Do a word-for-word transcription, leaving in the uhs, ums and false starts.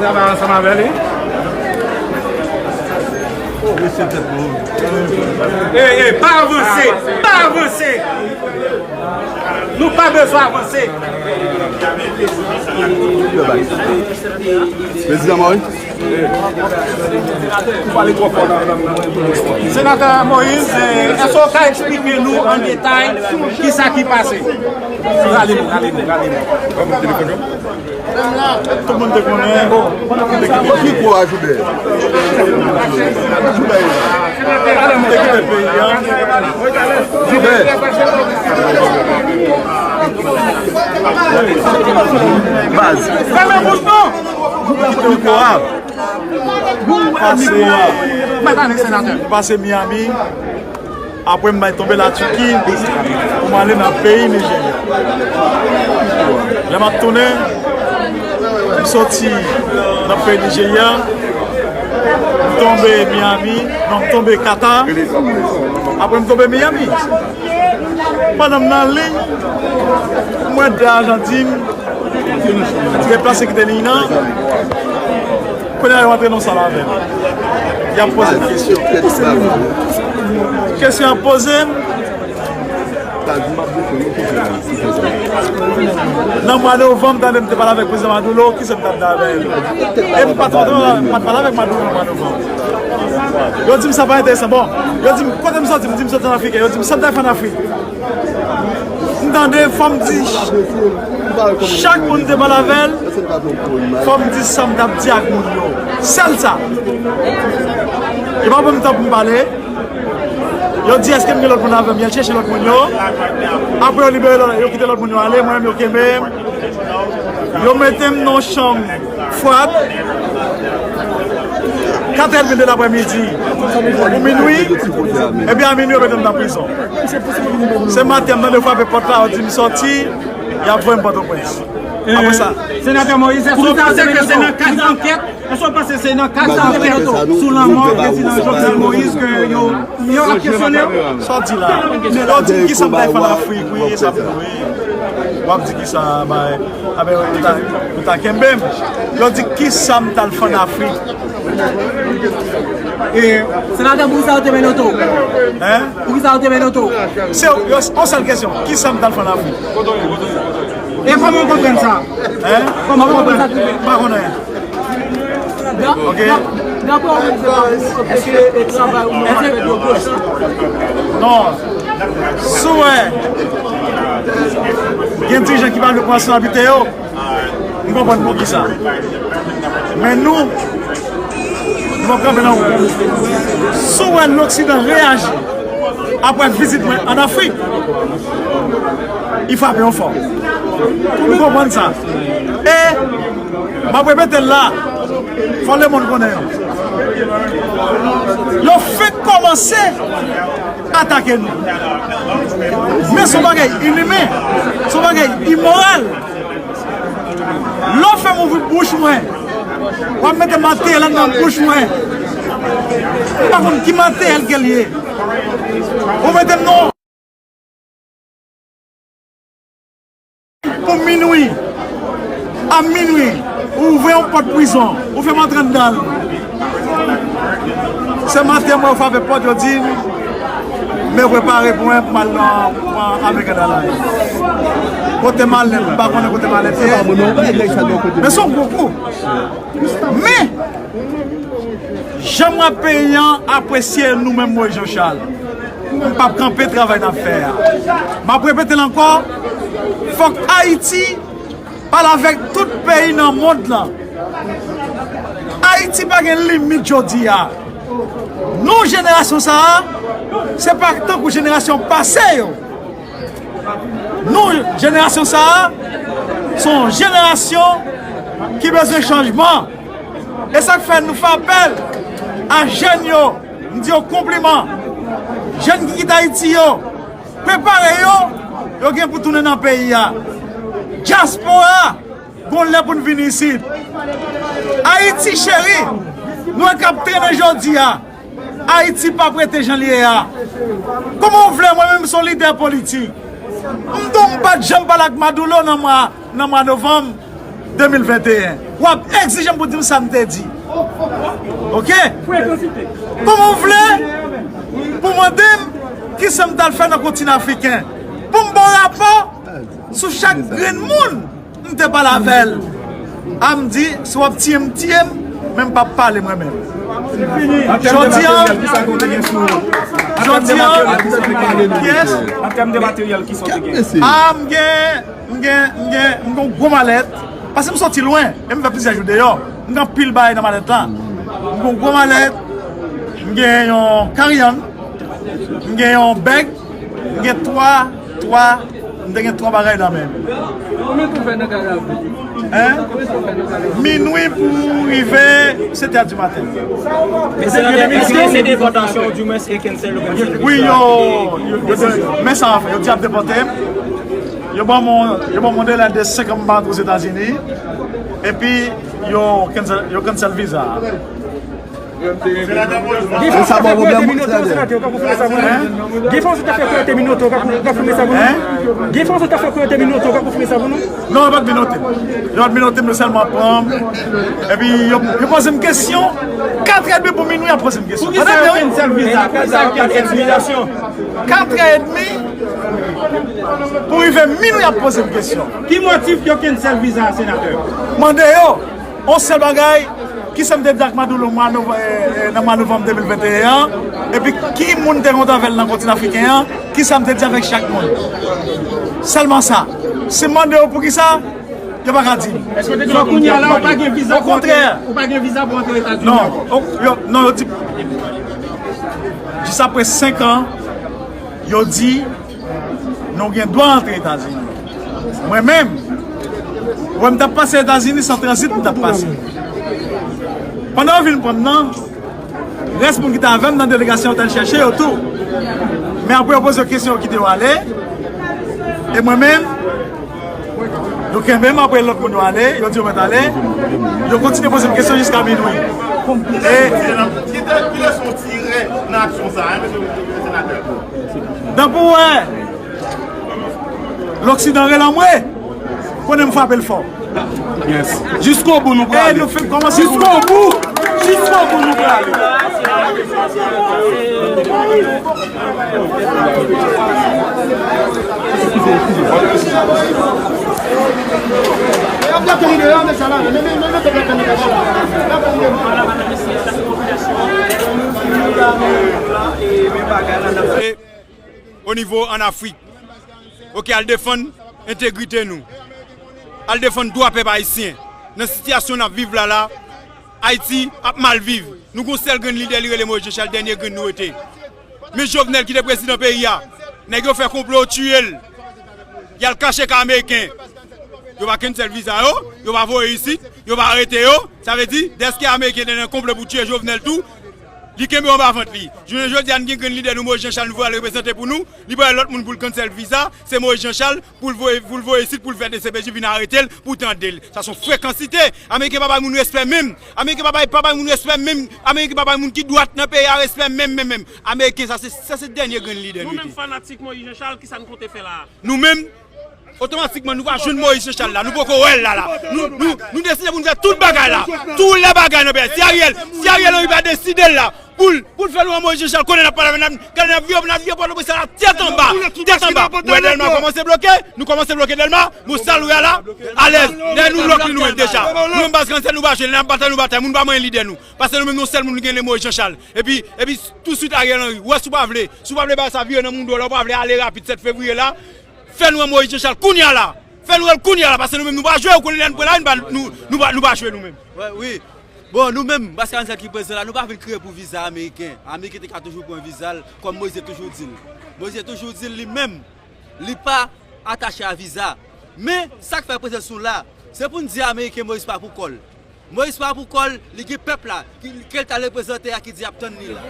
Travay ansanm avè li. Ey, ey, pa avanse! Pa avanse! Nou pa bezwen avanse! Prezidan Moïse. Senatè Moïse, èske w ka eksplike nou an detay kisa ki pase? Rale nou, rale nou, rale nou. Tout moun te konnen. Mikwo a Joubert. Joubert. Te kite peyi a. Joubert. Baz. Fèmen bouch nou! Joubert, koute mikwo a. Pase, pase Miami. Apre m bay tonbe Latiki pou m ale nan peyi Nijerya. Lè m ap tounen, m soti nan peyi Nijerya, m tonbe Miami, non, m tonbe Kata, apre m tonbe Miami. Pandan m nan liy, m wè de ajan di m, deplase kite liy nan. Kounye a yo antre nan sal avè m. Y ap poze m kesyon. Kesyon y ap poze m. Nan mwa novanm, tande m te pale avèk prezidan Maduro, kisa m t ap di avè l? E m pa t, m pa t pale avèk Maduro nan mwa novanm. Yo di m sa pa enteresan. Bon, yo di m kote m soti, m di m soti an Afrik. Yo di m sa m t al fè an Afrik. M tande, fò m di, chak moun te pale avè l, fò m di sa m t ap di ak moun yo. Sèl sa. Yo pa ban m tan pou m pale. Yo di, èske m gen lòt moun avè m? Y al chèche lòt moun yo. Apre, yo libere lòt, yo kite lòt moun yo ale. Mwen menm, yo kenbe m. Yo mete m nan yon chanm fwad. Kat èdmi de laprèmidi pou minwi. Epi a minwi, yo mete m nan prizon. Se maten, m tande yo frape pòt la, yo di m sòti, y ap voye m Pòtoprens. Apre sa. Senatè Moïse, èske w panse ke se nan kad ankèt, èske w panse se nan kad ankèt sou lanmò prezidan Jovenel Moïse ke yo, yo ap kesyone w? Sa w di la? Yo di m kisa m t al fè an Afrik, wi, e sa pou wi. W ap di kisa, bay, a ben, ou ta, ou ta kenbe m. Yo di kisa m t al fè an Afrik. E, senatè, poukisa yo te mennen oto? Hein? Poukisa yo te mennen oto? Se yon, yon sèl kesyon. Kisa m t al fè an Afrik? E kòman w konprann sa? Hein? Kòman w konprann sa? M pa konnen. Ok. Èske e travay ou menm w ap fè dwe goch? Non. Si w wè gen dirijan ki pa vle pran responsabilite yo, m konprann poukisa. Men nou, nou p ap kanpe nan wout. Si w wè Loksidan reyaji apre vizit mwen ann Afrik, li frape yo fò. Nou konprann sa. E m ap repete l la, fò lemonn konnen yo. Yo fenk kòmanse atake nou. Men se yon bagay inimen, se yon bagay imoral. Lè w fè m ouvri bouch mwen, w ap mete materyèl anndan bouch mwen. M pa konn ki materyèl ke l ye. Ou mete m nan pou minwi. A minwi, ou ouvri yon pòt prizon, ou fè m antre anndan l. Se maten mwen yo frape pòt, yo di m, men prepare pou mwen pou m al nan, pran American Airlines. Kote malèt, m pa konnen kote malèt ye. Men se yon gwo kou. Men, jan m wè peyi an apresye nou menm Moïse Jean Charles, m p ap kanpe travay n ap fè a. M ap repete l ankò, fòk Ayiti pale avèk tout peyi nan mond lan. Ayiti pa gen limit jodi a. Nou, jenerasyon sa a, se pa tankou jenerasyon pase yo. Nou, jenerasyon sa a, se yon jenerasyon ki bezwen chanjman. E sa k fè nou fè apèl a jèn yo, m di yo konpliman. Jèn ki kite Ayiti yo, prepare yo, yo gen pou tounen nan peyi a. Dyaspora, gon lè pou n vin isit. Ayiti cheri, nou wè k ap trennen jodi a. Ayiti p ap rete jan l ye a. Kòman w vle, mwen menm, m se yon lidè politik. M di w, m pa t janm pale ak Maduro nan mwa, nan mwa novanm de mil venteyen. W ap egzije m pou di m sa m te di. Oke? Kòman w vle pou mande m kisa m t al fè nan kontinan afriken? Pou m ba w rapò sou chak grenn moun m te pale avè l. A m di, si w ap tiye m, tiye m, men m p ap pale mwen menm. Jodi a, jodi a, kiyès? An tèm de materyèl, kisa w te gen? A, m gen, m gen, m gen, m gen yon gwo malèt. Paske m soti lwen, e m fè plizyè jou deyò. M gen anpil bagay nan malèt la. M gen yon gwo malèt, m gen yon karyann, m gen yon bèg, m gen twa, twa, m te gen twa bagay nan men m. Konbyen tan w fè nan garaj la? Hein? Konbyen tan w fè nan garaj la? Minwi pou rive sèt è di maten. Men se nan, èske se depòtasyon, ou di mwen se cancel, ou cancel? Wi, yo, yo, yo, men sa, anfen, yo di y ap depòte m. Yo ban m, yo ban m yon delè de senk an m pa antre Ozetazini. Epi, yo cancel, yo cancel viza a. Gen fwa w sot ap fè kouwete minoto, senatè, w ka konfime sa pou nou? Gen fwa w sot ap fè kouwete minoto, w ka konfime sa pou nou? Gen fwa w sot ap fè kouwete minoto, w ka konfime sa pou nou? Non, yo pa t minote m. Yo pa t minote m, yo sèlman pran m. Epi, yo, yo poze m kesyon. Katrè edmi pou minwi, y ap poze m kesyon. Poukisa yo cancel viza? Poukisa yo cancel viza? Katrè edmi pou rive minwi, y ap poze m kesyon. Ki motif yo cancel viza a, senatè? Mande yo. On sèl bagay, kisa m te di ak Maduro mwa nov-, eh, eh, nan mwa novanm de mil venteyen an, epi ki moun te rankontre avè l nan kontinan afriken an, kisa m te di avèk chak moun. Sèlman sa. Si m mande yo poukisa, yo pa ka di m. Èske w te gen lòt moun ki ap pale? Kounye a la, ou pa gen viza pou antre, ou pa gen viza pou antre Etazini ankò? Non, yo, non, yo di, jis apre senk an, yo di, nou gen dwa antre Etazini. Mwen menm, ou wè m t ap pase Etazini, se an tranzit m t ap pase. Pandan yo vin pran m nan, rès moun ki te avè m nan delegasyon yo t al chèche yo tou. Men apre yo poze yo kesyon, yo kite yo ale. E mwen menm, yo kenbe m apre lòt moun yo ale, yo di yo mèt ale. Yo kontinye poze m kesyon jiska minwi. E ki te, ki leson w tire nan aksyon sa a, hein, mesye senatè? Donk, pou w wè, Loksidan rele anmwe, konnen m frape l fò. Yes. Jiskobou nou prale. E nou fin kòmanse. Jiskobou. Jiskobou nou prale. E o nivo ann Afrik. Oke, al defann entegrite nou. Al defann dwa pèp ayisyen. Nan sitiyasyon n ap viv la la, Ayiti ap mal viv. Nou gon sèl grenn lidè, li rele Moïse Jean Charles, dènye grenn nou rete. Men Jovenel ki te prezidan peyi a, nèg yo fè konplo, yo tiye l. Y al kache kay ameriken. Yo pa cancel viza yo, yo pa voye isit, yo pa arete yo. Sa vle di, dèske ameriken te nan konplo pou tiye Jovenel tou, li kenbe yo anba vant li. Jounen jodi a, n gen grenn lidè nou, Moïse Jean Charles, nou voye al reprezante pou nou. Li pa wè lòt moun pou l cancel viza, se Moïse Jean Charles pou l voye, pou l voye isit, pou l fè D C P J vin arete l, pou tande l. Sa se yon frekansite. Ameriken pa bay moun respè menm. Ameriken pa bay, pa bay moun respè menm. Ameriken pa bay moun ki dwat nan peyi a respè menm, menm, menm. Ameriken, sa se, sa se dènye grenn lidè nou. Nou menm fanatik Moïse Jean Charles, kisa n konte fè la a? Nou menm, otomatikman, nou va jwenn Moïse Jean Charles la. Nou poko wè l la, la. Nou, nou, nou deside pou nou fè tout bagay la. Tout lè bagay nan peyi. Si Ariel, si Ariel Henry pa deside l la, pou l, pou l fè nou an Moïse Jean Charles, konnen n ap pale avè n, gade n ap vye, n ap vye Pòtoprens la, tèt anba, tèt anba. Ou wè Dèlma kòmanse bloke, nou kòmanse bloke Dèlma, bon, sa l wè a la, alèz. Lè nou lòk li nou menm deja. Nou menm baz Grann Sèl, nou pa jwe, lè n ap batay, nou batay. Moun pa manyen lidè nou. Paske nou menm, nou sèl moun ki gen, le Moïse Jean Charles. Epi, epi, touswit Ariel Henry. Wè, si w pa vle, si w pa vle bagay sa vire nan moun dwòl, w pa vle ale rapid sèt fevriye la, fè nou an Moïse Jean Charles kounye a la. Fè nou wè l kounye a la, paske nou menm nou pa jwe, ou konnen lè n pran lari, nou pa, nou, nou pa, nou pa jwe nou menm. Wè, wi. Bon, nou menm, paske ann sèl ki prezan la, nou pa vin kriye pou viza ameriken. Ameriken te ka toujou pran viza l, kòm Moïse te toujou di l. Moïse te toujou di l li menm, li pa atache a viza. Men, sa k fè prezans nou la, se pou n di ameriken Moïse pa pou kò l. Moïse pa pou kò l, li gen pèp la, ki, ke l t al reprezante a, ki di y ap tann li la.